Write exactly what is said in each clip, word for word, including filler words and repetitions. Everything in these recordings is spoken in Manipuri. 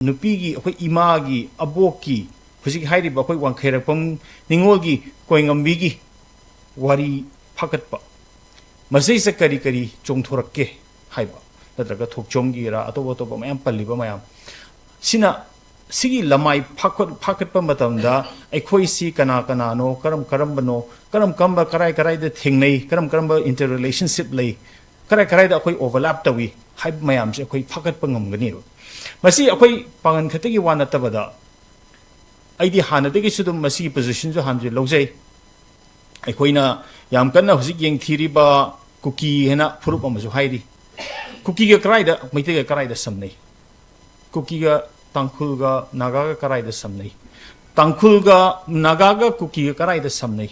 ꯅꯨꯄꯤꯒꯤ, ꯑꯩꯈꯣꯏ ꯏꯃꯥꯒꯤ, ꯑꯕꯣꯛꯀꯤ, ꯍꯧꯖꯤꯛ ꯍꯥꯏꯔꯤꯕ ꯑꯩꯈꯣꯏ ꯋꯥꯡꯈꯩꯔꯥꯛꯄꯝ ꯅꯤꯉꯣꯜꯒꯤ ꯀꯣꯏꯉꯝꯕꯤꯒꯤ ꯋꯥꯔꯤ ꯐꯥꯀꯠꯄ, ꯃꯁꯤꯗꯩꯁꯤꯗ ꯀꯔꯤ ꯀꯔꯤ ꯆꯣꯡꯊꯣꯔꯛꯀꯦ ꯍꯥꯏꯕ, ꯅꯠꯇ꯭ꯔꯒ ꯊꯣꯛꯆꯣꯝꯒꯤꯔꯥ, ꯑꯇꯣꯞ ꯑꯇꯣꯞꯄ ꯃꯌꯥꯝ ꯄꯜꯂꯤꯕ ꯃꯌꯥꯝ ꯁꯤꯅ, ꯁꯤꯒꯤ ꯂꯃꯥꯏ ꯐꯥꯀꯠ-, ꯐꯥꯀꯠꯄ ꯃꯇꯝꯗ ꯑꯩꯈꯣꯏꯁꯤ ꯀꯅꯥ ꯀꯅꯥꯅꯣ, ꯀꯔꯝ ꯀꯔꯝꯕꯅꯣ, ꯀꯔꯝ ꯀꯔꯝꯕ, ꯀꯔꯥꯏ ꯀꯔꯥꯏꯗ ꯊꯦꯡꯅꯩ, ꯀꯔꯝ ꯀꯔꯝꯕ interrelationship ꯂꯩ, ꯀꯔꯥꯏ ꯀꯔꯥꯏꯗ ꯑꯩꯈꯣꯏ overlap ꯇꯧꯏ ꯍꯥꯏꯕ ꯃꯌꯥꯝꯁꯦ ꯑꯩꯈꯣꯏ ꯐꯥꯀꯠꯄ ꯉꯝꯒꯅꯦꯕ꯫ ꯃꯁꯤ ꯑꯩꯈꯣꯏ ꯄꯥꯡꯒꯟ ꯈꯛꯇꯒꯤ ꯋꯥ ꯅꯠꯇꯕꯗ, ꯑꯩꯗꯤ ꯍꯥꯟꯅꯗꯒꯤꯁꯨ ꯑꯗꯨꯝ ꯃꯁꯤꯒꯤ positionꯁꯨ ꯍꯥꯟꯅꯁꯨ ꯂꯧꯖꯩ꯫ ꯑꯩꯈꯣꯏꯅ ꯌꯥꯝ ꯀꯟꯅ ꯍꯧꯖꯤꯛ ꯌꯦꯡꯊꯤꯔꯤꯕ ꯀꯨꯀꯤ ꯍꯥꯏꯅ ꯐꯨꯔꯨꯞ ꯑꯃꯁꯨ ꯍꯥꯏꯔꯤ꯫ ꯀꯨꯀꯤꯒ ꯀꯔꯥꯏꯗ, ꯃꯩꯇꯩꯒ ꯀꯔꯥꯏꯗ ꯁꯝꯅꯩ? ꯀꯨꯀꯤꯒ ꯇꯥꯡꯈꯨꯜꯒ ꯅꯥꯒꯥꯒ ꯀꯔꯥꯏꯗ ꯁꯝꯅꯩ? ꯇꯥꯡꯈꯨꯜꯒ ꯅꯥꯒꯥꯒ ꯀꯨꯀꯤꯒ ꯀꯔꯥꯏꯗ ꯁꯝꯅꯩ?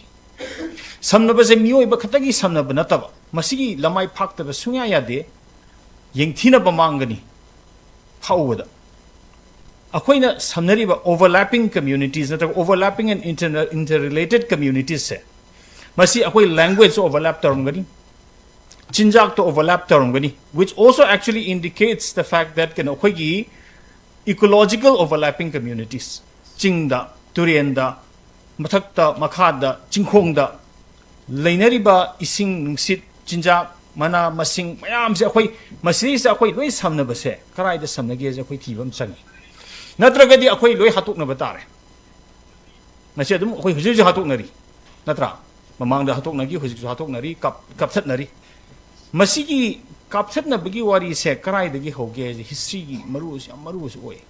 ꯁꯝꯅꯕꯁꯦ ꯃꯤꯑꯣꯏꯕ ꯈꯛꯇꯒꯤ ꯁꯝꯅꯕ ꯅꯠꯇꯕ, ꯃꯁꯤꯒꯤ ꯂꯃꯥꯏ ꯐꯥꯛꯇꯕ ꯁꯨꯡꯌꯥ ꯌꯥꯗꯦ꯫ ꯌꯦꯡꯊꯤꯅꯕ ꯃꯥꯡꯒꯅꯤ꯫ ꯐꯥꯎꯕꯗ ꯑꯩꯈꯣꯏꯅ ꯁꯝꯅꯔꯤꯕ overlapping communities ꯅꯠꯇ꯭ꯔꯒ overlapping and inter-, interrelated communitiesꯁꯦ, ꯃꯁꯤ ꯑꯩꯈꯣꯏ languageꯁꯨ overlap ꯇꯧꯔꯝꯒꯅꯤ, ꯆꯤꯟꯖꯥꯛꯇ overlap ꯇꯧꯔꯝꯒꯅꯤ, which also actually indicates the fact that ꯀꯩꯅꯣ, ꯑꯩꯈꯣꯏꯒꯤ ecological overlapping communities, ꯆꯤꯡꯗ, ꯇꯨꯔꯦꯟꯗ, ꯃꯊꯛꯇ, ꯃꯈꯥꯗ, ꯆꯤꯡꯈꯣꯡꯗ ꯂꯩꯅꯔꯤꯕ ꯏꯁꯤꯡ, ꯅꯨꯡꯁꯤꯠ, ꯆꯤꯟꯖꯥꯛ, ꯃꯅꯥ ꯃꯁꯤꯡ ꯃꯌꯥꯝꯁꯦ ꯑꯩꯈꯣꯏ ꯃꯁꯤꯗꯩꯁꯤꯗ ꯑꯩꯈꯣꯏ ꯂꯣꯏ ꯁꯝꯅꯕꯁꯦ ꯀꯗꯥꯏꯗ ꯁꯝꯅꯒꯦꯁꯦ ꯑꯩꯈꯣꯏ ꯊꯤꯕ ꯑꯃ ꯆꯪꯉꯤ꯫ ꯅꯠꯇ꯭ꯔꯒꯗꯤ ꯑꯩꯈꯣꯏ ꯂꯣꯏ ꯍꯥꯠꯇꯣꯛꯅꯕ ꯇꯥꯔꯦ꯫ ꯃꯁꯤ ꯑꯗꯨꯝ ꯑꯩꯈꯣꯏ ꯍꯧꯖꯤꯛ ꯍꯧꯖꯤꯛ ꯍꯥꯠꯇꯣꯛꯅꯔꯤ, ꯅꯠꯇ꯭ꯔꯥ? ꯃꯃꯥꯡꯗ ꯍꯥꯠꯇꯣꯛꯅꯈꯤ, ꯍꯧꯖꯤꯛꯁꯨ ꯍꯥꯠꯇꯣꯛꯅꯔꯤ, ꯀꯥꯞ-, ꯀꯥꯞꯊꯠꯅꯔꯤ꯫ ꯃꯁꯤꯒꯤ ꯀꯥꯞꯊꯠꯅꯕꯒꯤ ꯋꯥꯔꯤꯁꯦ ꯀꯗꯥꯏꯗꯒꯤ ꯍꯧꯒꯦ ꯍꯥꯏꯁꯦ historyꯒꯤ ꯃꯔꯨ ꯑꯣꯏꯁꯨ, ꯌꯥꯝ ꯃꯔꯨ ꯑꯣꯏꯁꯨ ꯑꯣꯏ꯫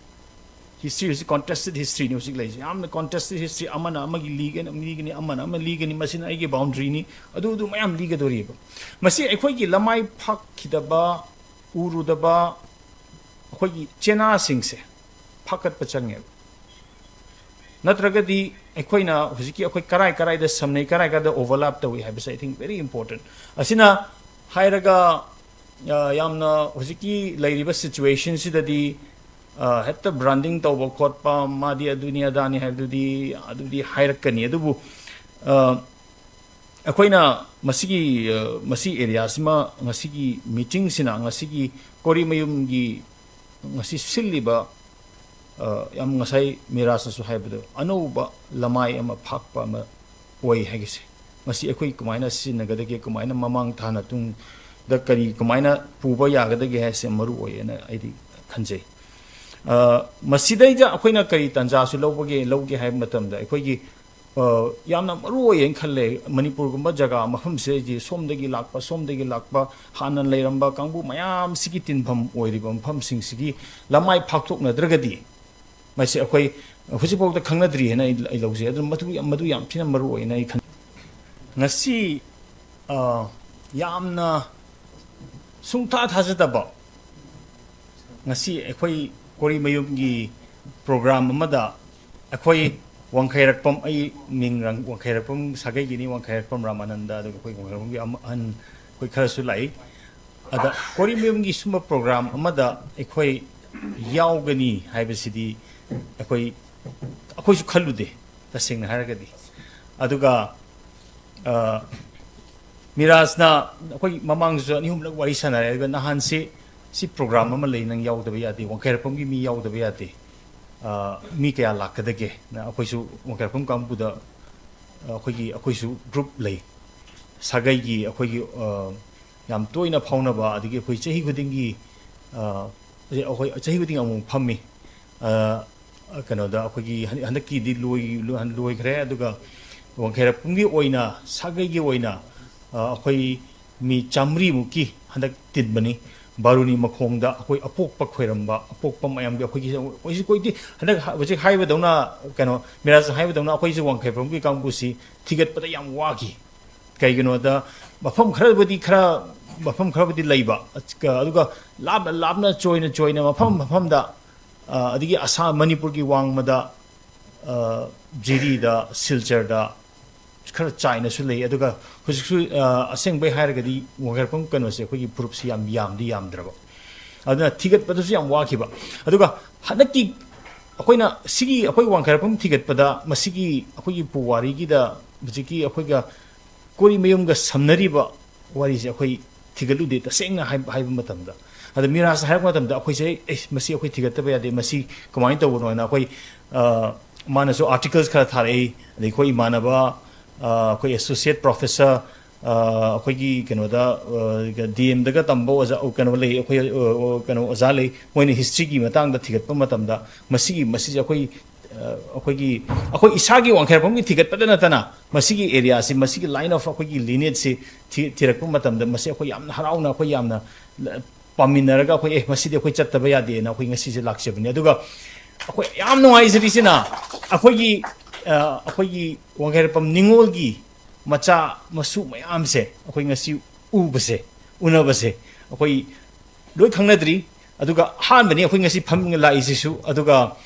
History ꯍꯧꯖꯤꯛ contested historyꯅꯤ ꯍꯧꯖꯤꯛ ꯂꯩꯔꯤꯁꯦ, ꯌꯥꯝꯅ contested history꯫ ꯑꯃꯅ ꯑꯃꯒꯤ ꯂꯤꯒꯅꯤ, ꯂꯤꯒꯅꯤ, ꯑꯃꯅ ꯑꯃ ꯂꯤꯒꯅꯤ, ꯃꯁꯤꯅ ꯑꯩꯒꯤ boundaryꯅꯤ, ꯑꯗꯨ ꯑꯗꯨ ꯃꯌꯥꯝ ꯂꯤꯒꯗꯣꯔꯤꯕ꯫ ꯃꯁꯤ ꯑꯩꯈꯣꯏꯒꯤ ꯂꯃꯥꯏ ꯐꯥꯛꯈꯤꯗꯕ, ꯎꯔꯨꯗꯕ ꯑꯩꯈꯣꯏꯒꯤ ꯆꯦꯅꯥꯁꯤꯡꯁꯦ ꯐꯥꯀꯠꯄ ꯆꯪꯉꯦꯕ꯫ ꯅꯠꯇ꯭ꯔꯒꯗꯤ ꯑꯩꯈꯣꯏꯅ ꯍꯧꯖꯤꯛꯀꯤ ꯑꯩꯈꯣꯏ ꯀꯔꯥꯏ ꯀꯔꯥꯏꯗ ꯁꯝꯅꯩ, ꯀꯔꯥꯏ ꯀꯔꯥꯏꯗ overlap ꯇꯧꯏ ꯍꯥꯏꯕꯁꯦ, I think, very important꯫ ꯑꯁꯤꯅ ꯍꯥꯏꯔꯒ, ꯑ, ꯌꯥꯝꯅ ꯍꯧꯖꯤꯛꯀꯤ ꯂꯩꯔꯤꯕ situationꯁꯤꯗꯗꯤ, ꯑ, ꯍꯦꯛꯇ branding ꯇꯧꯕ ꯈꯣꯠꯄ, ꯃꯥꯗꯤ ꯑꯗꯨꯅꯤ ꯑꯗꯥꯅꯤ ꯍꯥꯏꯕꯗꯨꯗꯤ, ꯑꯗꯨꯗꯤ ꯍꯥꯏꯔꯛꯀꯅꯤ꯫ ꯑꯗꯨꯕꯨ, ꯑ, ꯑꯩꯈꯣꯏꯅ ꯃꯁꯤꯒꯤ, ꯑ, ꯃꯁꯤ areaꯁꯤꯃ, ꯉꯁꯤꯒꯤ meetingꯁꯤꯅ, ꯉꯁꯤꯒꯤ ꯀꯣꯔꯤꯃꯌꯨꯝꯒꯤ ꯉꯁꯤ ꯁꯤꯜꯂꯤꯕ ꯑ, ꯌꯥꯝ ꯉꯁꯥꯏ ꯃꯤꯔꯥꯖꯅꯁꯨ ꯍꯥꯏꯕꯗꯣ, ꯑꯅꯧꯕ ꯂꯃꯥꯏ ꯑꯃ ꯐꯥꯛꯄ ꯑꯃ ꯑꯣꯏ ꯍꯥꯏꯒꯁꯦ꯫ ꯃꯁꯤ ꯑꯩꯈꯣꯏ ꯀꯃꯥꯏꯅ ꯁꯤꯖꯤꯟꯅꯒꯗꯒꯦ, ꯀꯃꯥꯏꯅ ꯃꯃꯥꯡ ꯊꯥꯅ ꯇꯨꯡꯗ ꯀꯔꯤ ꯀꯃꯥꯏꯅ ꯄꯨꯕ ꯌꯥꯒꯗꯒꯦ ꯍꯥꯏꯁꯦ ꯃꯔꯨ ꯑꯣꯏꯌꯦꯅ ꯑꯩꯗꯤ ꯈꯟꯖꯩ꯫ ꯑ, ꯃꯁꯤꯗꯩꯗ ꯑꯩꯈꯣꯏꯅ ꯀꯔꯤ ꯇꯥꯟꯖꯥꯁꯨ ꯂꯧꯕꯒꯦ, ꯂꯧꯒꯦ ꯍꯥꯏꯕ ꯃꯇꯝꯗ, ꯑꯩꯈꯣꯏꯒꯤ, ꯑ, ꯌꯥꯝꯅ ꯃꯔꯨ ꯑꯣꯏꯌꯦꯅ ꯈꯜꯂꯦ꯫ ꯃꯅꯤꯄꯨꯔꯒꯨꯝꯕ ꯖꯒꯥ ꯃꯐꯝꯁꯤꯗꯒꯤ, ꯁꯣꯝꯗꯒꯤ ꯂꯥꯛꯄ, ꯁꯣꯝꯗꯒꯤ ꯂꯥꯛꯄ, ꯍꯥꯟꯅ ꯂꯩꯔꯝꯕ ꯀꯥꯡꯕꯨ ꯃꯌꯥꯝꯁꯤꯒꯤ ꯇꯤꯟꯐꯝ ꯑꯣꯏꯔꯤꯕ ꯃꯐꯝꯁꯤꯡꯁꯤꯒꯤ ꯂꯃꯥꯏ ꯐꯥꯛꯇꯣꯛꯅꯗ꯭ꯔꯒꯗꯤ, ꯃꯁꯤ ꯑꯩꯈꯣꯏ ꯍꯧꯖꯤꯛꯐꯥꯎꯗ ꯈꯪꯅꯗ꯭ꯔꯤ ꯍꯥꯏꯅ ꯑꯩ, ꯑꯩ ꯂꯧꯖꯩ꯫ ꯑꯗꯨꯅ ꯃꯗꯨ ꯌꯥꯝ, ꯃꯗꯨ ꯌꯥꯝ ꯊꯤꯅ ꯃꯔꯨ ꯑꯣꯏꯅ ꯑꯩ ꯈꯟ-, ꯉꯁꯤ, ꯑ, ꯌꯥꯝꯅ ꯁꯨꯡꯊꯥ ꯊꯥꯖꯗꯕ, ꯉꯁꯤ ꯑꯩꯈꯣꯏ ꯀꯣꯔꯤꯃꯌꯨꯝꯒꯤ ꯄ꯭ꯔꯣꯒ꯭ꯔꯥꯝ ꯑꯃꯗ ꯑꯩꯈꯣꯏ ꯋꯥꯡꯈꯩꯔꯛꯄꯝ, ꯑꯩ ꯃꯤꯡ ꯔꯪ-, ꯋꯥꯡꯈꯩꯔꯛꯄꯝ ꯁꯥꯒꯩꯒꯤꯅꯤ, ꯋꯥꯡꯈꯩꯔꯛꯄꯝ ꯔꯥꯃꯥꯅꯟꯗ, ꯑꯗꯨꯒ ꯑꯩꯈꯣꯏ ꯋꯥꯡꯈꯩꯔꯛꯄꯝꯒꯤ ꯑꯃ-, ꯑꯍꯟ ꯑꯩꯈꯣꯏ ꯈꯔꯁꯨ ꯂꯥꯛꯏ꯫ ꯑꯗ ꯀꯣꯔꯤꯃꯌꯨꯝꯒꯤ ꯁꯨꯝꯕ ꯄ꯭ꯔꯣꯒ꯭ꯔꯥꯝ ꯑꯃꯗ ꯑꯩꯈꯣꯏ ꯌꯥꯎꯒꯅꯤ ꯍꯥꯏꯕꯁꯤꯗꯤ ꯑꯩꯈꯣꯏ, ꯑꯩꯈꯣꯏꯁꯨ ꯈꯜꯂꯨꯗꯦ, ꯇꯁꯦꯡꯅ ꯍꯥꯏꯔꯒꯗꯤ꯫ ꯑꯗꯨꯒ, ꯑ, ꯃꯤꯔꯥꯖꯅ ꯑꯩꯈꯣꯏ ꯃꯃꯥꯡꯗꯁꯨ ꯑꯅꯤ ꯑꯍꯨꯝꯂꯛ ꯋꯥꯔꯤ ꯁꯥꯟꯅꯔꯦ꯫ ꯑꯗꯨꯒ ꯅꯍꯥꯟꯁꯤ, ꯁꯤ ꯄ꯭ꯔꯣꯒ꯭ꯔꯥꯝ ꯑꯃ ꯂꯩ, ꯅꯪ ꯌꯥꯎꯗꯕ ꯌꯥꯗꯦ, ꯋꯥꯡꯈꯩꯔꯛꯄꯝꯒꯤ ꯃꯤ ꯌꯥꯎꯗꯕ ꯌꯥꯗꯦ, ꯑ, ꯃꯤ ꯀꯌꯥ ꯂꯥꯛꯀꯗꯒꯦ? ꯅ ꯑꯩꯈꯣꯏꯁꯨ ꯋꯥꯡꯈꯩꯔꯛꯄꯝ ꯀꯥꯡꯕꯨꯗ, ꯑ, ꯑꯩꯈꯣꯏꯒꯤ, ꯑꯩꯈꯣꯏꯁꯨ ꯒ꯭ꯔꯨꯞ ꯂꯩ, ꯁꯥꯒꯩꯒꯤ ꯑꯩꯈꯣꯏꯒꯤ, ꯑ, ꯌꯥꯝ ꯇꯣꯏꯅ ꯐꯥꯎꯅꯕ, ꯑꯗꯒꯤ ꯑꯩꯈꯣꯏ ꯆꯍꯤ ꯈꯨꯗꯤꯡꯒꯤ, ꯑ, ꯑꯩꯈꯣꯏ ꯆꯍꯤ ꯈꯨꯗꯤꯡ ꯑꯃꯨꯛ ꯐꯝꯃꯤ꯫ ꯑ, ꯀꯩꯅꯣꯗ ꯑꯩꯈꯣꯏꯒꯤ ꯍꯟ-, ꯍꯟꯗꯛꯀꯤꯗꯤ ꯂꯣꯏ-, ꯂꯣꯏ-, ꯂꯣꯏꯈ꯭ꯔꯦ꯫ ꯑꯗꯨꯒ ꯋꯥꯡꯈꯩꯔꯛꯄꯝꯒꯤ ꯑꯣꯏꯅ, ꯁꯥꯒꯩꯒꯤ ꯑꯣꯏꯅ, ꯑ, ꯑꯩꯈꯣꯏ ꯃꯤ ꯆꯥꯃꯔꯤꯃꯨꯛꯀꯤ ꯍꯟꯗꯛ ꯇꯤꯟꯕꯅꯤ꯫ ꯕꯥꯔꯨꯅꯤ ꯃꯈꯣꯡꯗ ꯑꯩꯈꯣꯏ ꯑꯄꯣꯛꯄ ꯈꯣꯏꯔꯝꯕ, ꯑꯄꯣꯛꯄ ꯃꯌꯥꯝꯒꯤ ꯑꯩꯈꯣꯏꯒꯤ, ꯑꯩꯈꯣꯏꯁꯨ ꯀꯣꯏꯗꯤ ꯍꯟꯗꯛ ꯍ-, ꯍꯧꯖꯤꯛ ꯍꯥꯏꯕꯗꯧꯅ, ꯀꯩꯅꯣ, ꯃꯤꯔꯥꯖꯅ ꯍꯥꯏꯕꯗꯧꯅ ꯑꯩꯈꯣꯏꯁꯨ ꯋꯥꯡꯈꯩꯔꯛꯄꯝꯒꯤ ꯀꯥꯡꯕꯨꯁꯤ ꯊꯤꯒꯠꯄꯗ ꯌꯥꯝ ꯋꯥꯈꯤ꯫ ꯀꯩꯒꯤꯅꯣꯗ ꯃꯐꯝ ꯈꯔꯕꯨꯗꯤ ꯈꯔ, ꯃꯐꯝ ꯈꯔꯕꯨꯗꯤ ꯂꯩꯕ, ꯑꯗꯨꯒ ꯂꯥꯞꯅ ꯂꯥꯞꯅ, ꯆꯣꯏꯅ ꯆꯣꯏꯅ, ꯃꯐꯝ ꯃꯐꯝꯗ, ꯑ, ꯑꯗꯒꯤ ꯑꯁꯥꯝ, ꯃꯅꯤꯄꯨꯔꯒꯤ ꯋꯥꯡꯃꯗ, ꯑ, ꯖꯤꯔꯤꯗ, ꯁꯤꯜꯆꯔꯗ ꯈꯔ ꯆꯥꯏꯅꯁꯨ ꯂꯩ꯫ ꯑꯗꯨꯒ ꯍꯧꯖꯤꯛꯁꯨ, ꯑ, ꯑꯁꯦꯡꯕꯩ ꯍꯥꯏꯔꯒꯗꯤ ꯋꯥꯡꯈꯩꯔꯛꯄꯝ ꯀꯩꯅꯣꯁꯦ, ꯑꯩꯈꯣꯏꯒꯤ ꯐꯨꯔꯨꯞꯁꯤ ꯌꯥꯝ ꯌꯥꯝꯗꯤ ꯌꯥꯝꯗ꯭ꯔꯕ, ꯑꯗꯨꯅ ꯊꯤꯒꯠꯄꯗꯁꯨ ꯌꯥꯝ ꯋꯥꯈꯤꯕ꯫ ꯑꯗꯨꯒ ꯍꯟꯗꯛꯀꯤ ꯑꯩꯈꯣꯏꯅ ꯁꯤꯒꯤ ꯑꯩꯈꯣꯏ ꯋꯥꯡꯈꯩꯔꯛꯄꯝ ꯊꯤꯒꯠꯄꯗ, ꯃꯁꯤꯒꯤ ꯑꯩꯈꯣꯏꯒꯤ ꯄꯨꯋꯥꯔꯤꯒꯤꯗ ꯍꯧꯖꯤꯛꯀꯤ ꯑꯩꯈꯣꯏꯒ ꯀꯣꯔꯤꯃꯌꯨꯝꯒ ꯁꯝꯅꯔꯤꯕ ꯋꯥꯔꯤꯁꯦ ꯑꯩꯈꯣꯏ ꯊꯤꯒꯠꯂꯨꯗꯦ, ꯇꯁꯦꯡꯅ ꯍꯥꯏ-, ꯍꯥꯏꯕ ꯃꯇꯝꯗ꯫ ꯑꯗ ꯃꯤꯔꯥꯖꯅ ꯍꯥꯏꯔꯛꯄ ꯃꯇꯝꯗ ꯑꯩꯈꯣꯏꯁꯦ, "ꯑꯦ, ꯃꯁꯤ ꯑꯩꯈꯣꯏ ꯊꯤꯒꯠꯇꯕ ꯌꯥꯗꯦ, ꯃꯁꯤ ꯀꯃꯥꯏꯅ ꯇꯧꯕꯅꯣ?" ꯍꯥꯏꯅ ꯑꯩꯈꯣꯏ, ꯑ, ꯃꯥꯅꯁꯨ articles ꯈꯔ ꯊꯥꯔꯛꯏ, ꯑꯗꯩ ꯑꯩꯈꯣꯏ ꯏꯃꯥꯟꯅꯕ, ꯑ, ꯑꯩꯈꯣꯏ associate professor, ꯑ, ꯑꯩꯈꯣꯏꯒꯤ ꯀꯩꯅꯣꯗ, ꯑ, ꯗꯤ ꯑꯦꯝꯗꯒ ꯇꯝꯕ ꯑꯣꯖꯥ, ꯀꯩꯅꯣ ꯂꯩ, ꯑꯩꯈꯣꯏ, ꯑ, ꯑ, ꯀꯩꯅꯣ ꯑꯣꯖꯥ ꯂꯩ, ꯃꯣꯏꯅ historyꯒꯤ ꯃꯇꯥꯡꯗ ꯊꯤꯒꯠꯄ ꯃꯇꯝꯗ ꯃꯁꯤꯒꯤ, ꯃꯁꯤꯁꯦ ꯑꯩꯈꯣꯏ, ꯑ, ꯑꯩꯈꯣꯏꯒꯤ, ꯑꯩꯈꯣꯏ ꯏꯁꯥꯒꯤ ꯋꯥꯡꯈꯩꯔꯥꯛꯄꯝꯒꯤ ꯊꯤꯒꯠꯄꯗ ꯅꯠꯇꯅ ꯃꯁꯤꯒꯤ areaꯁꯤ, ꯃꯁꯤꯒꯤ line of ꯑꯩꯈꯣꯏꯒꯤ lineageꯁꯤ ꯊꯤ-, ꯊꯤꯔꯛꯄ ꯃꯇꯝꯗ ꯃꯁꯤ ꯑꯩꯈꯣꯏ ꯌꯥꯝꯅ ꯍꯔꯥꯎꯅ, ꯑꯩꯈꯣꯏ ꯌꯥꯝꯅ ꯄꯥꯝꯃꯤꯟꯅꯔꯒ ꯑꯩꯈꯣꯏ, "ꯑꯦ, ꯃꯁꯤꯗꯤ ꯑꯩꯈꯣꯏ ꯆꯠꯇꯕ ꯌꯥꯗꯦꯅ" ꯑꯩꯈꯣꯏ ꯉꯁꯤꯁꯦ ꯂꯥꯛꯆꯕꯅꯤ꯫ ꯑꯗꯨꯒ ꯑꯩꯈꯣꯏ ꯌꯥꯝ ꯅꯨꯡꯉꯥꯏꯖꯔꯤꯁꯤꯅ ꯑꯩꯈꯣꯏꯒꯤ, ꯑ, ꯑꯩꯈꯣꯏꯒꯤ ꯋꯥꯡꯈꯩꯔꯥꯛꯄꯝ ꯅꯤꯉꯣꯜꯒꯤ ꯃꯆꯥ ꯃꯁꯨ ꯃꯌꯥꯝꯁꯦ ꯑꯩꯈꯣꯏ ꯉꯁꯤ ꯎꯕꯁꯦ, ꯎꯅꯕꯁꯦ ꯑꯩꯈꯣꯏ ꯂꯣꯏ ꯈꯪꯅꯗ꯭ꯔꯤ꯫ ꯑꯗꯨꯒ ꯑꯍꯥꯟꯕꯅꯤ ꯑꯩꯈꯣꯏ ꯉꯁꯤ ꯐꯝ ꯂꯥꯛꯏꯁꯤꯁꯨ꯫ ꯑꯗꯨꯒ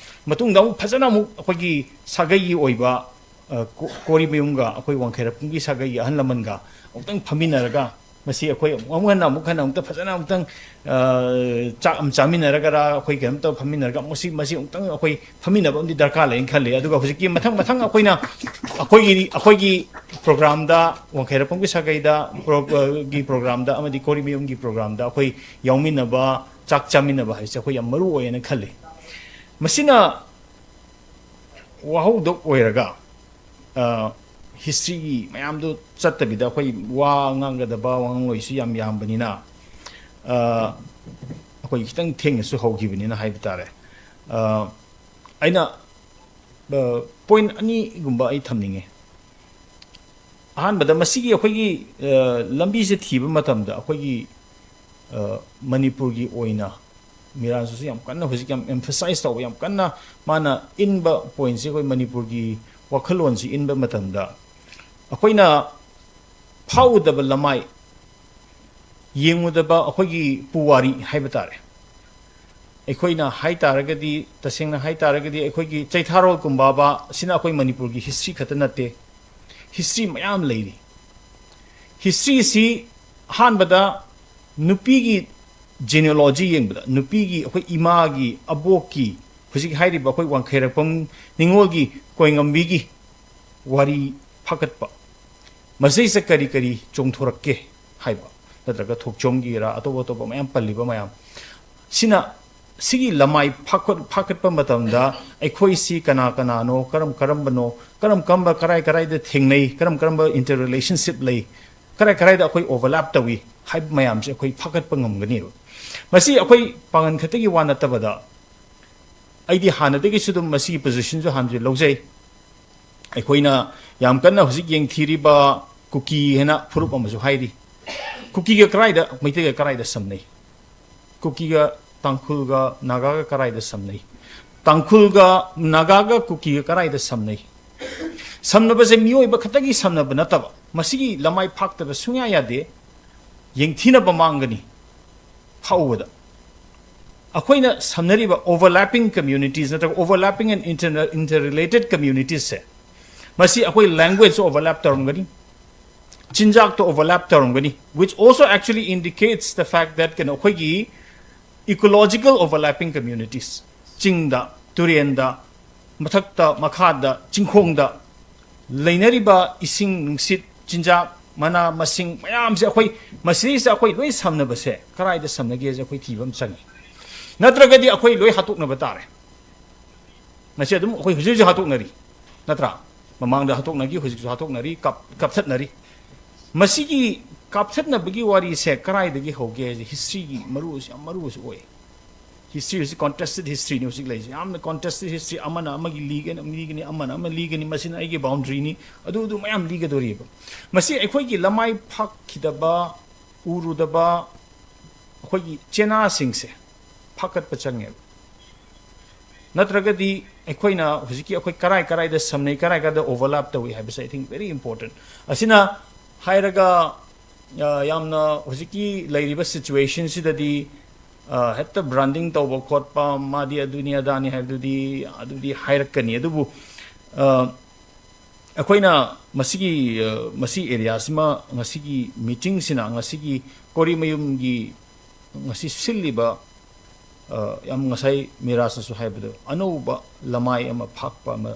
ꯃꯇꯨꯡꯗ ꯑꯃꯨꯛ ꯐꯖꯅ ꯑꯃꯨꯛ ꯑꯩꯈꯣꯏꯒꯤ ꯁꯥꯒꯩꯒꯤ ꯑꯣꯏꯕ, ꯑ, ꯀꯣ-, ꯀꯣꯔꯤꯃꯌꯨꯝꯒ ꯑꯩꯈꯣꯏ ꯋꯥꯡꯈꯩꯔꯥꯛꯄꯝꯒꯤ ꯁꯥꯒꯩꯒꯤ ꯑꯍꯜ ꯂꯃꯟꯒ ꯑꯃꯨꯛꯇꯪ ꯐꯝꯃꯤꯟꯅꯔꯒ ꯃꯁꯤ ꯑꯩꯈꯣꯏ ꯑꯃꯨꯛ ꯍꯟꯅ, ꯑꯃꯨꯛ ꯍꯟꯅ ꯑꯃꯨꯛꯇ ꯐꯖꯅ ꯑꯃꯨꯛꯇꯪ, ꯑ, ꯆꯥꯛ ꯑꯃ ꯆꯥꯃꯤꯟꯅꯔꯒꯔꯥ, ꯑꯩꯈꯣꯏ ꯀꯩꯅꯣꯝ ꯇꯧꯔ ꯐꯝꯃꯤꯟꯅꯔꯒ ꯃꯁꯤ, ꯃꯁꯤ ꯑꯃꯨꯛꯇꯪ ꯑꯩꯈꯣꯏ ꯐꯝꯃꯤꯟꯅꯕ ꯑꯃꯗꯤ ꯗꯔꯀꯥꯔ ꯂꯩꯅ ꯈꯜꯂꯤ꯫ ꯑꯗꯨꯒ ꯍꯧꯖꯤꯛꯀꯤ ꯃꯊꯪ ꯃꯊꯪ ꯑꯩꯈꯣꯏꯅ ꯑꯩꯈꯣꯏꯒꯤ, ꯑꯩꯈꯣꯏꯒꯤ programꯗ, ꯋꯥꯡꯈꯩꯔꯥꯛꯄꯝꯒꯤ ꯁꯥꯒꯩꯗ ꯄ꯭ꯔꯣ-, ꯒꯤ programꯗ ꯑꯃꯗꯤ ꯀꯣꯔꯤꯃꯌꯨꯝꯒꯤ programꯗ ꯑꯩꯈꯣꯏ ꯌꯥꯎꯃꯤꯟꯅꯕ, ꯆꯥꯛ ꯆꯥꯃꯤꯟꯅꯕ ꯍꯥꯏꯁꯦ ꯑꯩꯈꯣꯏ ꯌꯥꯝ ꯃꯔꯨ ꯑꯣꯏꯌꯦꯅ ꯈꯜꯂꯤ꯫ ꯃꯁꯤꯅ ꯋꯥꯍꯧꯗꯣꯛ ꯑꯣꯏꯔꯒ, ꯑ, historyꯒꯤ ꯃꯌꯥꯝꯗꯣ ꯆꯠꯇꯕꯤꯗ ꯑꯩꯈꯣꯏ ꯋꯥ ꯉꯥꯡꯒꯗꯕ ꯋꯥꯉꯥꯡꯂꯣꯏꯁꯨ ꯌꯥꯝ ꯌꯥꯝꯕꯅꯤꯅ, ꯑ, ꯑꯩꯈꯣꯏ ꯈꯤꯇꯪ ꯊꯦꯡꯅꯁꯨ ꯍꯧꯈꯤꯕꯅꯤꯅ ꯍꯥꯏꯕ ꯇꯥꯔꯦ꯫ ꯑ, ꯑꯩꯅ, ꯑ, point ꯑꯅꯤꯒꯨꯝꯕ ꯑꯩ ꯊꯝꯅꯤꯡꯉꯦ꯫ ꯑꯍꯥꯟꯕꯗ ꯃꯁꯤꯒꯤ ꯑꯩꯈꯣꯏꯒꯤ, ꯑ, ꯂꯝꯕꯤꯁꯦ ꯊꯤꯕ ꯃꯇꯝꯗ ꯑꯩꯈꯣꯏꯒꯤ, ꯑ, ꯃꯅꯤꯄꯨꯔꯒꯤ ꯑꯣꯏꯅ ꯃꯤꯔꯥꯖꯁꯨ ꯌꯥꯝ ꯀꯟꯅ ꯍꯧꯖꯤꯛ ꯌꯥꯝ emphasize ꯇꯧꯕ, ꯌꯥꯝ ꯀꯟꯅ ꯃꯥꯅ ꯏꯟꯕ pointꯁꯦ ꯑꯩꯈꯣꯏ ꯃꯅꯤꯄꯨꯔꯒꯤ ꯋꯥꯈꯜꯂꯣꯟꯁꯤ ꯏꯟꯕ ꯃꯇꯝꯗ ꯑꯩꯈꯣꯏꯅ ꯐꯥꯎꯗꯕ ꯂꯃꯥꯏ, ꯌꯦꯡꯉꯨꯗꯕ ꯑꯩꯈꯣꯏꯒꯤ ꯄꯨꯋꯥꯔꯤ ꯍꯥꯏꯕ ꯇꯥꯔꯦ꯫ ꯑꯩꯈꯣꯏꯅ ꯍꯥꯏ ꯇꯥꯔꯒꯗꯤ, ꯇꯁꯦꯡꯅ ꯍꯥꯏ ꯇꯥꯔꯒꯗꯤ, ꯑꯩꯈꯣꯏꯒꯤ ꯆꯩꯊꯥꯔꯣꯜ ꯀꯨꯝꯕꯥꯕ ꯑꯁꯤꯅ ꯑꯩꯈꯣꯏ ꯃꯅꯤꯄꯨꯔꯒꯤ history ꯈꯛꯇ ꯅꯠꯇꯦ, history ꯃꯌꯥꯝ ꯂꯩꯔꯤ꯫ Historyꯁꯤ ꯑꯍꯥꯟꯕꯗ ꯅꯨꯄꯤꯒꯤ genealogy ꯌꯦꯡꯕꯗ, ꯅꯨꯄꯤꯒꯤ, ꯑꯩꯈꯣꯏ ꯏꯃꯥꯒꯤ, ꯑꯕꯣꯛꯀꯤ, ꯍꯧꯖꯤꯛ ꯍꯥꯏꯔꯤꯕ ꯑꯩꯈꯣꯏ ꯋꯥꯡꯈꯩꯔꯥꯛꯄꯝ ꯅꯤꯉꯣꯜꯒꯤ ꯀꯣꯏꯉꯝꯕꯤꯒꯤ ꯋꯥꯔꯤ ꯐꯥꯀꯠꯄ, ꯃꯁꯤꯗꯩꯁꯤꯗ ꯀꯔꯤ ꯀꯔꯤ ꯆꯣꯡꯊꯣꯔꯛꯀꯦ ꯍꯥꯏꯕ, ꯅꯠꯇ꯭ꯔꯒ ꯊꯣꯛꯆꯣꯝꯒꯤꯔꯥ, ꯑꯇꯣꯞ ꯑꯇꯣꯞꯄ ꯃꯌꯥꯝ ꯄꯜꯂꯤꯕ ꯃꯌꯥꯝ ꯁꯤꯅ, ꯁꯤꯒꯤ ꯂꯃꯥꯏ ꯐꯥꯀꯠ-, ꯐꯥꯀꯠꯄ ꯃꯇꯝꯗ ꯑꯩꯈꯣꯏꯁꯤ ꯀꯅꯥ ꯀꯅꯥꯅꯣ, ꯀꯔꯝ ꯀꯔꯝꯕꯅꯣ, ꯀꯔꯝ ꯀꯔꯝꯕ ꯀꯔꯥꯏ ꯀꯔꯥꯏꯗ ꯊꯦꯡꯅꯩ, ꯀꯔꯝ ꯀꯔꯝꯕ inter relationship ꯂꯩ, ꯀꯔꯥꯏ ꯀꯔꯥꯏꯗ ꯑꯩꯈꯣꯏ overlap ꯇꯧꯏ ꯍꯥꯏꯕ ꯃꯌꯥꯝꯁꯦ ꯑꯩꯈꯣꯏ ꯐꯥꯀꯠꯄ ꯉꯝꯒꯅꯦꯕ꯫ ꯃꯁꯤ ꯑꯩꯈꯣꯏ ꯄꯥꯡꯒꯜ ꯈꯛꯇꯒꯤ ꯋꯥ ꯅꯠꯇꯕꯗ, ꯑꯩꯗꯤ ꯍꯥꯟꯅꯗꯒꯤꯁꯨ ꯑꯗꯨꯝ ꯃꯁꯤꯒꯤ positionꯁꯨ ꯍꯥꯟꯅꯁꯨ ꯂꯧꯖꯩ꯫ ꯑꯩꯈꯣꯏꯅ ꯌꯥꯝ ꯀꯟꯅ ꯍꯧꯖꯤꯛ ꯌꯦꯡꯊꯤꯔꯤꯕ ꯀꯨꯀꯤ ꯍꯥꯏꯅ ꯐꯨꯔꯨꯞ ꯑꯃꯁꯨ ꯍꯥꯏꯔꯤ꯫ ꯀꯨꯀꯤꯒ ꯀꯔꯥꯏꯗ, ꯃꯩꯇꯩꯒ ꯀꯔꯥꯏꯗ ꯁꯝꯅꯩ? ꯀꯨꯀꯤꯒ ꯇꯥꯡꯈꯨꯜꯒ ꯅꯥꯒꯥꯒ ꯀꯔꯥꯏꯗ ꯁꯝꯅꯩ? ꯇꯥꯡꯈꯨꯜꯒ ꯅꯥꯒꯥꯒ ꯀꯨꯀꯤꯒ ꯀꯔꯥꯏꯗ ꯁꯝꯅꯩ? ꯁꯝꯅꯕꯁꯦ ꯃꯤꯑꯣꯏꯕ ꯈꯛꯇꯒꯤ ꯁꯝꯅꯕ ꯅꯠꯇꯕ, ꯃꯁꯤꯒꯤ ꯂꯃꯥꯏ ꯐꯥꯛꯇꯕ ꯁꯨꯡꯌꯥ ꯌꯥꯗꯦ꯫ ꯌꯦꯡꯊꯤꯅꯕ ꯃꯥꯡꯒꯅꯤ꯫ ꯍꯧꯕꯗ ꯑꯩꯈꯣꯏꯅ ꯁꯝꯅꯔꯤꯕ overlapping communities ꯅꯠꯇ꯭ꯔꯒ overlapping and inter-, interrelated communitiesꯁꯦ, ꯃꯁꯤ ꯑꯩꯈꯣꯏ languageꯁꯨ overlap ꯇꯧꯔꯝꯒꯅꯤ, ꯆꯤꯟꯖꯥꯛꯇ overlap ꯇꯧꯔꯝꯒꯅꯤ, which also actually indicates the fact that ꯀꯩꯅꯣ ꯑꯩꯈꯣꯏꯒꯤ ecological overlapping communities, ꯆꯤꯡꯗ, ꯇꯨꯔꯦꯟꯗ, ꯃꯊꯛꯇ, ꯃꯈꯥꯗ, ꯆꯤꯡꯈꯣꯡꯗ ꯂꯩꯅꯔꯤꯕ ꯏꯁꯤꯡ, ꯅꯨꯡꯁꯤꯠ, ꯆꯤꯟꯖꯥꯛ, ꯃꯅꯥ ꯃꯁꯤꯡ ꯃꯌꯥꯝꯁꯦ ꯑꯩꯈꯣꯏ ꯃꯁꯤꯗꯩꯁꯤꯗ ꯑꯩꯈꯣꯏ ꯂꯣꯏ ꯁꯝꯅꯕꯁꯦ ꯀꯗꯥꯏꯗ ꯁꯝꯅꯒꯦꯁꯦ ꯑꯩꯈꯣꯏ ꯊꯤꯕ ꯑꯃ ꯆꯪꯉꯤ꯫ ꯅꯠꯇ꯭ꯔꯒꯗꯤ ꯑꯩꯈꯣꯏ ꯂꯣꯏ ꯍꯥꯠꯇꯣꯛꯅꯕ ꯇꯥꯔꯦ꯫ ꯃꯁꯤ ꯑꯗꯨꯝ ꯑꯩꯈꯣꯏ ꯍꯧꯖꯤꯛ ꯍꯧꯖꯤꯛ ꯍꯥꯠꯇꯣꯛꯅꯔꯤ, ꯅꯠꯇ꯭ꯔꯥ? ꯃꯃꯥꯡꯗ ꯍꯥꯠꯇꯣꯛꯅꯈꯤ, ꯍꯧꯖꯤꯛꯁꯨ ꯍꯥꯠꯇꯣꯛꯅꯔꯤ, ꯀꯥꯞ-, ꯀꯥꯞꯊꯠꯅꯔꯤ꯫ ꯃꯁꯤꯒꯤ ꯀꯥꯞꯊꯠꯅꯕꯒꯤ ꯋꯥꯔꯤꯁꯦ ꯀꯗꯥꯏꯗꯒꯤ ꯍꯧꯒꯦ ꯍꯥꯏꯁꯦ historyꯒꯤ ꯃꯔꯨ ꯑꯣꯏꯁꯦ ꯌꯥꯝ ꯃꯔꯨ ꯑꯣꯏꯁꯨ ꯑꯣꯏ꯫ History ꯍꯧꯖꯤꯛ contested historyꯅꯤ ꯍꯧꯖꯤꯛ ꯂꯩꯔꯤꯁꯦ꯫ ꯌꯥꯝꯅ contested history, ꯑꯃꯅ ꯑꯃꯒꯤ ꯂꯤꯒꯅꯤ, ꯂꯤꯒꯅꯤ, ꯑꯃꯅ ꯑꯃ ꯂꯤꯒꯅꯤ, ꯃꯁꯤꯅ ꯑꯩꯒꯤ boundaryꯅꯤ, ꯑꯗꯨ ꯑꯗꯨ ꯃꯌꯥꯝ ꯂꯤꯒꯗꯣꯔꯤꯕ꯫ ꯃꯁꯤ ꯑꯩꯈꯣꯏꯒꯤ ꯂꯃꯥꯏ ꯐꯥꯛꯈꯤꯗꯕ, ꯎꯔꯨꯗꯕ ꯑꯩꯈꯣꯏꯒꯤ ꯆꯦꯅꯥꯁꯤꯡꯁꯦ ꯐꯥꯀꯠꯄ ꯆꯪꯉꯦꯕ꯫ ꯅꯠꯇ꯭ꯔꯒꯗꯤ ꯑꯩꯈꯣꯏꯅ ꯍꯧꯖꯤꯛꯀꯤ ꯑꯩꯈꯣꯏ ꯀꯔꯥꯏ ꯀꯔꯥꯏꯗ ꯁꯝꯅꯩ, ꯀꯔꯥꯏ ꯀꯔꯥꯏꯗ overlap ꯇꯧꯏ ꯍꯥꯏꯕꯁꯦ I think very important꯫ ꯑꯁꯤꯅ ꯍꯥꯏꯔꯒ, ꯑ, ꯌꯥꯝꯅ ꯍꯧꯖꯤꯛꯀꯤ ꯂꯩꯔꯤꯕ situationꯁꯤꯗꯗꯤ, ꯑ, ꯍꯦꯛꯇ branding ꯇꯧꯕ ꯈꯣꯠꯄ, ꯃꯥꯗꯤ ꯑꯗꯨꯅꯤ ꯑꯗꯥꯅꯤ ꯍꯥꯏꯕꯗꯨꯗꯤ, ꯑꯗꯨꯗꯤ ꯍꯥꯏꯔꯛꯀꯅꯤ꯫ ꯑꯗꯨꯕꯨ, ꯑ, ꯑꯩꯈꯣꯏꯅ ꯃꯁꯤꯒꯤ, ꯑ, ꯃꯁꯤ areaꯁꯤꯃ ꯉꯁꯤꯒꯤ meetingꯁꯤꯅ, ꯉꯁꯤꯒꯤ ꯀꯣꯔꯤꯃꯌꯨꯝꯒꯤ ꯉꯁꯤ ꯁꯤꯜꯂꯤꯕ, ꯑ, ꯌꯥꯝ ꯉꯁꯥꯏ ꯃꯤꯔꯥꯖꯅꯁꯨ ꯍꯥꯏꯕꯗꯣ, ꯑꯅꯧꯕ ꯂꯃꯥꯏ ꯑꯃ ꯐꯥꯛꯄ ꯑꯃ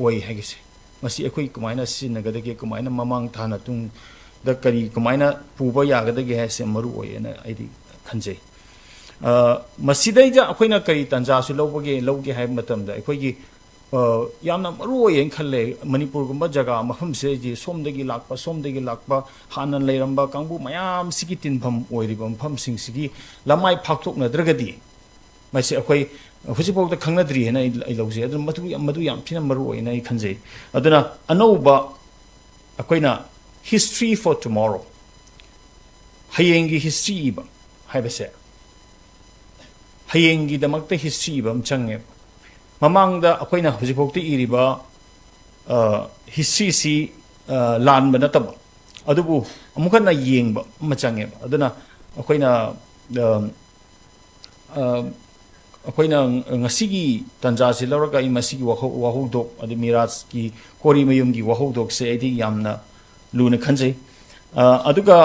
ꯑꯣꯏ ꯍꯥꯏꯒꯁꯦ꯫ ꯃꯁꯤ ꯑꯩꯈꯣꯏ ꯀꯃꯥꯏꯅ ꯁꯤꯖꯤꯟꯅꯒꯗꯒꯦ, ꯀꯃꯥꯏꯅ ꯃꯃꯥꯡ ꯊꯥꯅ ꯇꯨꯡ, ꯗ ꯀꯔꯤ ꯀꯃꯥꯏꯅ ꯄꯨꯕ ꯌꯥꯒꯗꯒꯦ ꯍꯥꯏꯁꯦ ꯃꯔꯨ ꯑꯣꯏꯌꯦꯅ ꯑꯩꯗꯤ ꯈꯟꯖꯩ꯫ ꯑ, ꯃꯁꯤꯗꯩꯗ ꯑꯩꯈꯣꯏꯅ ꯀꯔꯤ ꯇꯥꯟꯖꯥꯁꯨ ꯂꯧꯕꯒꯦ, ꯂꯧꯒꯦ ꯍꯥꯏꯕ ꯃꯇꯝꯗ, ꯑꯩꯈꯣꯏꯒꯤ, ꯑ, ꯌꯥꯝꯅ ꯃꯔꯨ ꯑꯣꯏꯌꯦꯅ ꯈꯜꯂꯦ꯫ ꯃꯅꯤꯄꯨꯔꯒꯨꯝꯕ ꯖꯒꯥ ꯃꯐꯝꯁꯦ, ꯍꯥꯏꯗꯤ ꯁꯣꯝꯗꯒꯤ ꯂꯥꯛꯄ, ꯁꯣꯝꯗꯒꯤ ꯂꯥꯛꯄ, ꯍꯥꯟꯅ ꯂꯩꯔꯝꯕ ꯀꯥꯡꯕꯨ ꯃꯌꯥꯝꯁꯤꯒꯤ ꯇꯤꯟꯐꯝ ꯑꯣꯏꯔꯤꯕ ꯃꯐꯝꯁꯤꯡꯁꯤꯒꯤ ꯂꯃꯥꯏ ꯐꯥꯛꯇꯣꯛꯅꯗ꯭ꯔꯒꯗꯤ, ꯃꯁꯤ ꯑꯩꯈꯣꯏ ꯍꯧꯖꯤꯛꯐꯥꯎꯗ ꯈꯪꯅꯗ꯭ꯔꯤ ꯍꯥꯏꯅ ꯑꯩ, ꯑꯩ ꯂꯧꯖꯩ꯫ ꯑꯗꯨꯅ ꯃꯗꯨ ꯌꯥꯝ, ꯃꯗꯨ ꯌꯥꯝ ꯊꯤꯅ ꯃꯔꯨ ꯑꯣꯏꯅ ꯑꯩ ꯈꯟꯖꯩ꯫ ꯑꯗꯨꯅ ꯑꯅꯧꯕ ꯑꯩꯈꯣꯏꯅ History for Tomorrow, ꯍꯌꯦꯡꯒꯤ history ꯏꯕ ꯍꯥꯏꯕꯁꯦ, ꯍꯌꯦꯡꯒꯤꯗꯃꯛꯇ history ꯏꯕ ꯑꯃ ꯆꯪꯉꯦꯕ꯫ ꯃꯃꯥꯡꯗ ꯑꯩꯈꯣꯏꯅ ꯍꯧꯖꯤꯛꯐꯥꯎꯗ ꯏꯔꯤꯕ, ꯑ, historyꯁꯤ, ꯑ, ꯂꯥꯟꯕ ꯅꯠꯇꯕ, ꯑꯗꯨꯕꯨ ꯑꯃꯨꯛ ꯍꯟꯅ ꯌꯦꯡꯕ ꯑꯃ ꯆꯪꯉꯦꯕ꯫ ꯑꯗꯨꯅ ꯑꯩꯈꯣꯏꯅ, ꯑ, ꯑ, ꯑꯩꯈꯣꯏꯅ ꯉꯁꯤꯒꯤ ꯇꯥꯟꯖꯥꯁꯤ ꯂꯧꯔꯒ ꯑꯩ ꯃꯁꯤꯒꯤ ꯋꯥꯍꯧ-, ꯋꯥꯍꯧꯗꯣꯛ, ꯑꯗꯩ ꯃꯤꯔꯥꯖꯀꯤ ꯀꯣꯔꯤ ꯃꯌꯨꯝꯒꯤ ꯋꯥꯍꯧꯗꯣꯛꯁꯦ ꯑꯩꯗꯤ ꯌꯥꯝꯅ ꯂꯨꯅ ꯈꯟꯖꯩ꯫ ꯑ, ꯑꯗꯨꯒ,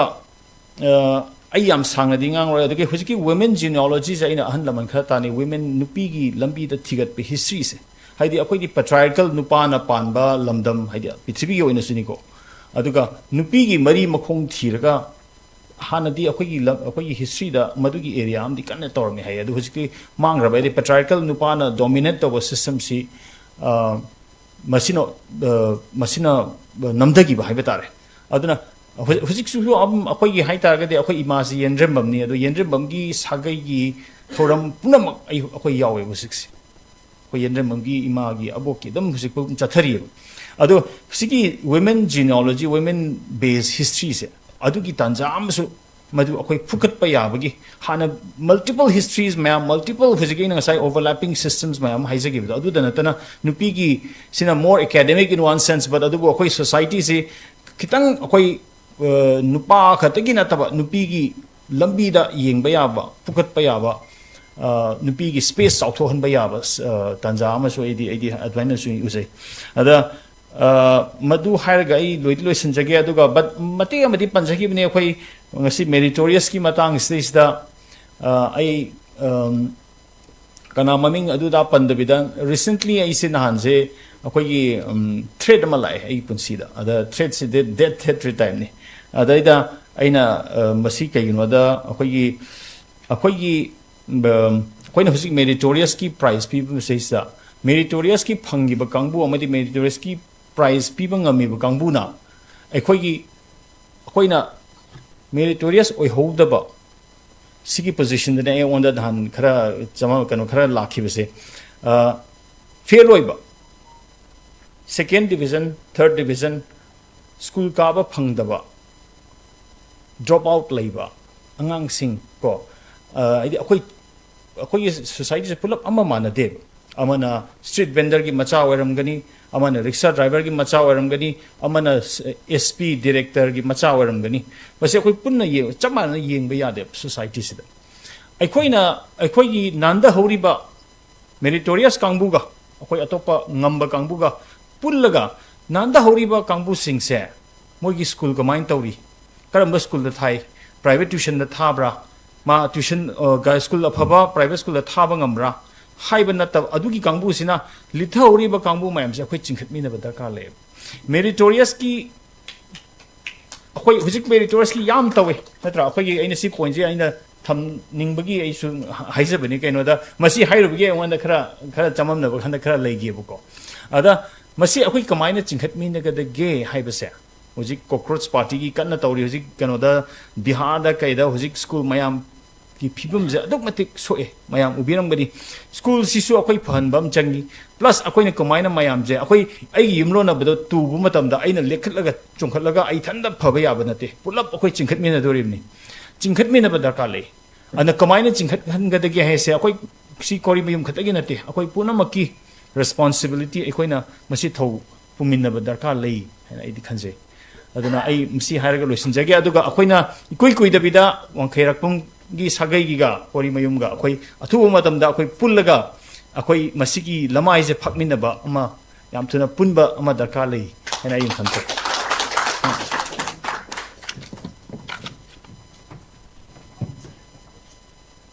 ꯑ, ꯑꯩ ꯌꯥꯝ ꯁꯥꯡꯅꯗꯤ ꯉꯥꯡꯂꯣꯏ꯫ ꯑꯗꯨꯒ ꯍꯧꯖꯤꯛꯀꯤ women genealogyꯁꯦ ꯑꯩꯅ ꯑꯍꯜ ꯂꯃꯟ ꯈꯔ ꯇꯥꯟꯅꯩ, women, ꯅꯨꯄꯤꯒꯤ ꯂꯝꯕꯤꯗ ꯊꯤꯒꯠꯄ historyꯁꯦ꯫ ꯍꯥꯏꯗꯤ ꯑꯩꯈꯣꯏꯗꯤ patriarchal ꯅꯨꯄꯥꯅ ꯄꯥꯟꯕ ꯂꯝꯗꯝ, ꯍꯥꯏꯗꯤ ꯄ꯭ꯔꯤꯊꯤꯕꯤꯒꯤ ꯑꯣꯏꯅꯁꯨꯅꯤꯀꯣ꯫ ꯑꯗꯨꯒ ꯅꯨꯄꯤꯒꯤ ꯃꯔꯤ ꯃꯈꯣꯡ ꯊꯤꯔꯒ ꯍꯥꯟꯅꯗꯤ ꯑꯩꯈꯣꯏꯒꯤ ꯂꯝ, ꯑꯩꯈꯣꯏꯒꯤ historyꯗ ꯃꯗꯨꯒꯤ area ꯑꯃꯗꯤ ꯀꯟꯅ ꯇꯧꯔꯝꯃꯤ ꯍꯥꯏ꯫ ꯑꯗꯨ ꯍꯧꯖꯤꯛꯇꯤ ꯃꯥꯡꯈ꯭ꯔꯕ, ꯍꯥꯏꯗꯤ patriarchal ꯅꯨꯄꯥꯅ dominate ꯇꯧꯕ systemꯁꯤ, ꯑ, ꯃꯁꯤꯅ, ꯑ, ꯃꯁꯤꯅ ꯅꯝꯊꯈꯤꯕ ꯍꯥꯏꯕ ꯇꯥꯔꯦ꯫ ꯑꯗꯨꯅ ꯍꯧ-, ꯍꯧꯖꯤꯛꯁꯨ ꯑꯗꯨꯝ ꯑꯩꯈꯣꯏꯒꯤ ꯍꯥꯏ ꯇꯥꯔꯒꯗꯤ ꯑꯩꯈꯣꯏ ꯏꯃꯥꯁꯤ ꯌꯦꯟꯗ꯭ꯔꯦꯝꯕꯝꯅꯤ, ꯑꯗꯣ ꯌꯦꯟꯗ꯭ꯔꯦꯝꯕꯝꯒꯤ ꯁꯥꯒꯩꯒꯤ ꯊꯧꯔꯝ ꯄꯨꯝꯅꯃꯛ ꯑꯩ, ꯑꯩꯈꯣꯏ ꯌꯥꯎꯋꯦꯕ ꯍꯧꯖꯤꯛꯁꯦ꯫ ꯑꯩꯈꯣꯏ ꯌꯦꯟꯗ꯭ꯔꯦꯝꯕꯝꯒꯤ ꯏꯃꯥꯒꯤ ꯑꯕꯣꯛꯀꯤ ꯑꯗꯨꯝ ꯍꯧꯖꯤꯛꯐꯥꯎ ꯑꯗꯨꯝ ꯆꯠꯊꯔꯤꯑꯕ꯫ ꯑꯗꯣ ꯁꯤꯒꯤ women genealogy, women based historyꯁꯦ, ꯑꯗꯨꯒꯤ ꯇꯥꯟꯖꯥ ꯑꯃꯁꯨ ꯃꯗꯨ ꯑꯩꯈꯣꯏ ꯐꯨꯀꯠꯄ ꯌꯥꯕꯒꯤ, ꯍꯥꯟꯅ multiple histories ꯃꯌꯥꯝ, multiple, ꯍꯧꯖꯤꯛꯀꯤ ꯑꯩꯅ ꯉꯁꯥꯏ overlapping systems ꯃꯌꯥꯝ ꯑꯃ ꯍꯥꯏꯖꯈꯤꯕꯗꯣ, ꯑꯗꯨꯗ ꯅꯠꯇꯅ ꯅꯨꯄꯤꯒꯤ ꯁꯤꯅ more academic in one sense, but ꯑꯗꯨꯕꯨ ꯑꯩꯈꯣꯏ societyꯁꯤ ꯈꯤꯇꯪ ꯑꯩꯈꯣꯏ, ꯑ, ꯅꯨꯄꯥ ꯈꯛꯇꯒꯤ ꯅꯠꯇꯕ ꯅꯨꯄꯤꯒꯤ ꯂꯝꯕꯤꯗ ꯌꯦꯡꯕ ꯌꯥꯕ, ꯄꯨꯈꯠꯄ ꯌꯥꯕ, ꯑ, ꯅꯨꯄꯤꯒꯤ space ꯆꯥꯎꯊꯣꯛꯍꯟꯕ ꯌꯥꯕ, ꯑ, ꯇꯥꯟꯖꯥ ꯑꯃꯁꯨ ꯑꯩꯗꯤ, ꯑꯩꯗꯤ ꯑꯗꯨꯃꯥꯏꯅꯁꯨ ꯎꯖꯩ꯫ ꯑꯗ, ꯑ, ꯃꯗꯨ ꯍꯥꯏꯔꯒ ꯑꯩ ꯂꯣꯏꯗꯤ ꯂꯣꯏꯁꯤꯟꯖꯒꯦ꯫ ꯑꯗꯨꯒ, but ꯃꯇꯦꯛ ꯑꯃꯗꯤ ꯄꯟꯖꯈꯤꯕꯅꯤ ꯑꯩꯈꯣꯏ ꯉꯁꯤ meritorious ꯀꯤ ꯃꯇꯥꯡꯁꯤꯗꯩꯁꯤꯗ, ꯑ, ꯑꯩ, ꯑꯝ, ꯀꯅꯥ ꯃꯃꯤꯡ ꯑꯗꯨꯗ ꯄꯟꯗꯕꯤꯗ, recently ꯑꯩꯁꯦ ꯅꯍꯥꯟꯁꯦ ꯑꯩꯈꯣꯏꯒꯤ, ꯎꯝ, threat ꯑꯃ ꯂꯥꯛꯑꯦ ꯑꯩꯒꯤ ꯄꯨꯟꯁꯤꯗ꯫ ꯑꯗ threat ꯁꯤ death, death threat type ꯅꯤ꯫ ꯑꯗꯩꯗ ꯑꯩꯅ ꯑ, ꯃꯁꯤ ꯀꯩꯒꯤꯅꯣꯗ ꯑꯩꯈꯣꯏꯒꯤ ꯑꯩꯈꯣꯏꯒꯤ ꯑ, ꯑꯩꯈꯣꯏꯅ ꯍꯧꯖꯤꯛ ꯃꯦꯔꯤꯇꯣꯔꯤꯌꯁꯀꯤ ꯄ꯭ꯔꯥꯏꯖ ꯄꯤꯕ ꯃꯁꯤꯗꯩꯁꯤꯗ ꯃꯦꯔꯤꯇꯣꯔꯤꯌꯁꯀꯤ ꯐꯪꯈꯤꯕ ꯀꯥꯡꯕꯨ ꯑꯃꯗꯤ ꯃꯦꯔꯤꯇꯣꯔꯤꯌꯁꯀꯤ ꯄ꯭ꯔꯥꯏꯖ ꯄꯤꯕ ꯉꯝꯃꯤꯕ ꯀꯥꯡꯕꯨꯅ ꯑꯩꯈꯣꯏꯒꯤ ꯑꯩꯈꯣꯏꯅ ꯃꯦꯔꯤꯇꯣꯔꯤꯌꯁ ꯑꯣꯏꯍꯧꯗꯕ ꯁꯤꯒꯤ ꯄꯣꯖꯤꯁꯟꯗꯅꯦ ꯑꯩꯉꯣꯟꯗ ꯅꯍꯥꯟ ꯈꯔ ꯆꯃ ꯀꯩꯅꯣ ꯈꯔ ꯂꯥꯛꯈꯤꯕꯁꯦ꯫ ꯐꯦꯜ ꯑꯣꯏꯕ, ꯁꯦꯀꯦꯟ ꯗꯤꯕꯤꯖꯟ, ꯊꯔꯠ ꯗꯤꯕꯤꯖꯟ, ꯁ꯭ꯀꯨꯜ ꯀꯥꯕ ꯐꯪꯗꯕ, ꯗ꯭ꯔꯣꯞ ꯑꯥꯎꯠ ꯂꯩꯕ ꯑꯉꯥꯡꯁꯤꯡ ꯀꯣ, ꯑ, ꯍꯥꯏꯗꯤ ꯑꯩꯈꯣꯏ ꯑꯩꯈꯣꯏꯒꯤ ꯁꯣꯁꯥꯏꯇꯤꯁꯦ ꯄꯨꯂꯞ ꯑꯃ ꯃꯥꯟꯅꯗꯦꯕ꯫ ꯑꯃꯅ ꯁ꯭ꯇ꯭ꯔꯤꯠ ꯚꯦꯟꯗꯔꯒꯤ ꯃꯆꯥ ꯑꯣꯏꯔꯝꯒꯅꯤ, ꯑꯃꯅ ꯔꯤꯛꯁꯥ ꯗ꯭ꯔꯥꯏꯚꯔꯒꯤ ꯃꯆꯥ ꯑꯣꯏꯔꯝꯒꯅꯤ, ꯑꯃꯅ ꯑꯦꯁ ꯄꯤ ꯗꯤꯔꯦꯛꯇꯔꯒꯤ ꯃꯆꯥ ꯑꯣꯏꯔꯝꯒꯅꯤ꯫ ꯃꯁꯤ ꯑꯩꯈꯣꯏ ꯄꯨꯟꯅ ꯌꯦꯡ- ꯆꯞ ꯃꯥꯟꯅꯅ ꯌꯦꯡꯕ ꯌꯥꯗꯦꯕ ꯁꯣꯁꯥꯏꯇꯤꯁꯤꯗ꯫ ꯑꯩꯈꯣꯏꯅ ꯑꯩꯈꯣꯏꯒꯤ ꯅꯥꯟꯊꯍꯧꯔꯤꯕ ꯃꯦꯔꯤꯇꯣꯔꯤꯌꯁ ꯀꯥꯡꯕꯨꯒ ꯑꯩꯈꯣꯏ ꯑꯇꯣꯞꯄ ꯉꯝꯕ ꯀꯥꯡꯕꯨꯒ ꯄꯨꯜꯂꯒ ꯅꯥꯟꯊꯍꯧꯔꯤꯕ ꯀꯥꯡꯕꯨꯁꯤꯡꯁꯦ ꯃꯣꯏꯒꯤ ꯁ꯭ꯀꯨꯜ ꯀꯃꯥꯏꯅ ꯇꯧꯔꯤ, ꯀꯔꯝꯕ ꯁ꯭ꯀꯨꯜꯗ ꯊꯥꯏ, ꯄ꯭ꯔꯥꯏꯚꯦꯠ ꯇ꯭ꯌꯨꯁꯟꯗ ꯊꯥꯕ꯭ꯔꯥ, ꯃꯥ ꯇ꯭ꯌꯨꯁꯟ, ꯑ, ꯒ-, ꯁ꯭ꯀꯨꯜ ꯑꯐꯕ ꯄ꯭ꯔꯥꯏꯚꯦꯠ ꯁ꯭ꯀꯨꯜꯗ ꯊꯥꯕ ꯉꯝꯕ꯭ꯔꯥ ꯍꯥꯏꯕ ꯅꯠꯇꯕ, ꯑꯗꯨꯒꯤ ꯀꯥꯡꯕꯨꯁꯤꯅ ꯂꯤꯊꯍꯧꯔꯤꯕ ꯀꯥꯡꯕꯨ ꯃꯌꯥꯝꯁꯦ ꯑꯩꯈꯣꯏ ꯆꯤꯡꯈꯠꯃꯤꯟꯅꯕ ꯗꯔꯀꯥꯔ ꯂꯩꯌꯦꯕ꯫ ꯃꯦꯔꯤꯇꯣꯔꯤꯌꯁꯀꯤ ꯑꯩꯈꯣꯏ ꯍꯧꯖꯤꯛ ꯃꯦꯔꯤꯇꯣꯔꯤꯌꯁꯀꯤ ꯌꯥꯝ ꯇꯧꯋꯦ, ꯅꯠꯇ꯭ꯔꯥ? ꯑꯩꯈꯣꯏꯒꯤ ꯑꯩꯅ ꯁꯤ ꯄꯣꯏꯟꯠꯁꯦ ꯑꯩꯅ ꯊꯝꯅꯤꯡꯕꯒꯤ ꯑꯩꯁꯨ ꯍꯥꯏꯖꯕꯅꯤ꯫ ꯀꯩꯅꯣꯗ ꯃꯁꯤ ꯍꯥꯏꯔꯨꯕꯒꯤ ꯑꯩꯉꯣꯟꯗ ꯈꯔ ꯈꯔ ꯆꯃꯝꯅꯕ ꯍꯟꯗꯛ ꯈꯔ ꯂꯩꯈꯤꯕꯀꯣ꯫ ꯑꯗ ꯃꯁꯤ ꯑꯩꯈꯣꯏ ꯀꯃꯥꯏꯅ ꯆꯤꯡꯈꯠꯃꯤꯟꯅꯒꯗꯒꯦ ꯍꯥꯏꯕꯁꯦ ꯍꯧꯖꯤꯛ ꯀꯣꯀ꯭ꯔꯣꯆ ꯄꯥꯔꯇꯤꯒꯤ ꯀꯟꯅ ꯇꯧꯔꯤ꯫ ꯍꯧꯖꯤꯛ ꯀꯩꯅꯣꯗ ꯕꯤꯍꯥꯔꯗ ꯀꯩꯗ ꯍꯧꯖꯤꯛ ꯁ꯭ꯀꯨꯜ ꯃꯌꯥꯝ ꯒꯤ ꯐꯤꯕꯝꯁꯦ ꯑꯗꯨꯛ ꯃꯇꯤꯛ ꯁꯣꯛꯑꯦ꯫ ꯃꯌꯥꯝ ꯎꯕꯤꯔꯝꯒꯅꯤ꯫ ꯁ꯭ꯀꯨꯜꯁꯤꯁꯨ ꯑꯩꯈꯣꯏ ꯐꯍꯟꯕ ꯑꯃ ꯆꯪꯉꯤ꯫ ꯄ꯭ꯂꯁ ꯑꯩꯈꯣꯏꯅ ꯀꯃꯥꯏꯅ ꯃꯌꯥꯝꯁꯦ, ꯑꯩꯈꯣꯏ, ꯑꯩꯒꯤ ꯌꯨꯝꯂꯣꯟꯅꯕꯗꯣ ꯇꯨꯕ ꯃꯇꯝꯗ ꯑꯩꯅ ꯂꯦꯞꯈꯠꯂꯒ ꯆꯣꯡꯈꯠꯂꯒ ꯑꯩ ꯏꯊꯟꯇ ꯐꯕ ꯌꯥꯕ ꯅꯠꯇꯦ꯫ ꯄꯨꯂꯞ ꯑꯩꯈꯣꯏ ꯆꯤꯡꯈꯠꯃꯤꯟꯅꯗꯣꯔꯤꯕꯅꯤ꯫ ꯆꯤꯡꯈꯠꯃꯤꯟꯅꯕ ꯗꯔꯀꯥꯔ ꯂꯩ꯫ ꯑꯗꯨꯅ ꯀꯃꯥꯏꯅ ꯆꯤꯡꯈꯠꯍꯟꯒꯗꯒꯦ ꯍꯥꯏꯁꯦ ꯑꯩꯈꯣꯏ ꯁꯤ ꯀꯣꯔꯤꯃꯌꯨꯝ ꯈꯛꯇꯒꯤ ꯅꯠꯇꯦ, ꯑꯩꯈꯣꯏ ꯄꯨꯝꯅꯃꯛꯀꯤ ꯔꯦꯁꯄꯣꯟꯁꯤꯕꯤꯂꯤꯇꯤ, ꯑꯩꯈꯣꯏꯅ ꯃꯁꯤ ꯊꯧ ꯄꯨꯃꯤꯟꯅꯕ ꯗꯔꯀꯥꯔ ꯂꯩ ꯍꯥꯏꯅ ꯑꯩꯗꯤ ꯈꯟꯖꯩ꯫ ꯑꯗꯨꯅ ꯑꯩ ꯃꯁꯤ ꯍꯥꯏꯔꯒ ꯂꯣꯏꯁꯤꯟꯖꯒꯦ꯫ ꯑꯗꯨꯒ ꯑꯩꯈꯣꯏꯅ ꯏꯀꯨꯏ ꯀꯨꯏꯗꯕꯤꯗ ꯋꯥꯡꯈꯩꯔꯥꯛꯄꯝꯒꯤ ꯁꯥꯒꯩꯒꯤꯒ ꯀꯣꯔꯤꯃꯌꯨꯝꯒ ꯑꯩꯈꯣꯏ ꯑꯊꯨꯕ ꯃꯇꯝꯗ ꯑꯩꯈꯣꯏ ꯄꯨꯜꯂꯒ ꯑꯩꯈꯣꯏ ꯃꯁꯤꯒꯤ ꯂꯃꯥꯏꯁꯦ ꯐꯥꯛꯃꯤꯟꯅꯕ ꯑꯃ ꯌꯥꯝ ꯊꯨꯅ ꯄꯨꯟꯕ ꯑꯃ ꯗꯔꯀꯥꯔ ꯂꯩ ꯍꯥꯏꯅ ꯑꯩꯅ ꯈꯟꯖꯩ꯫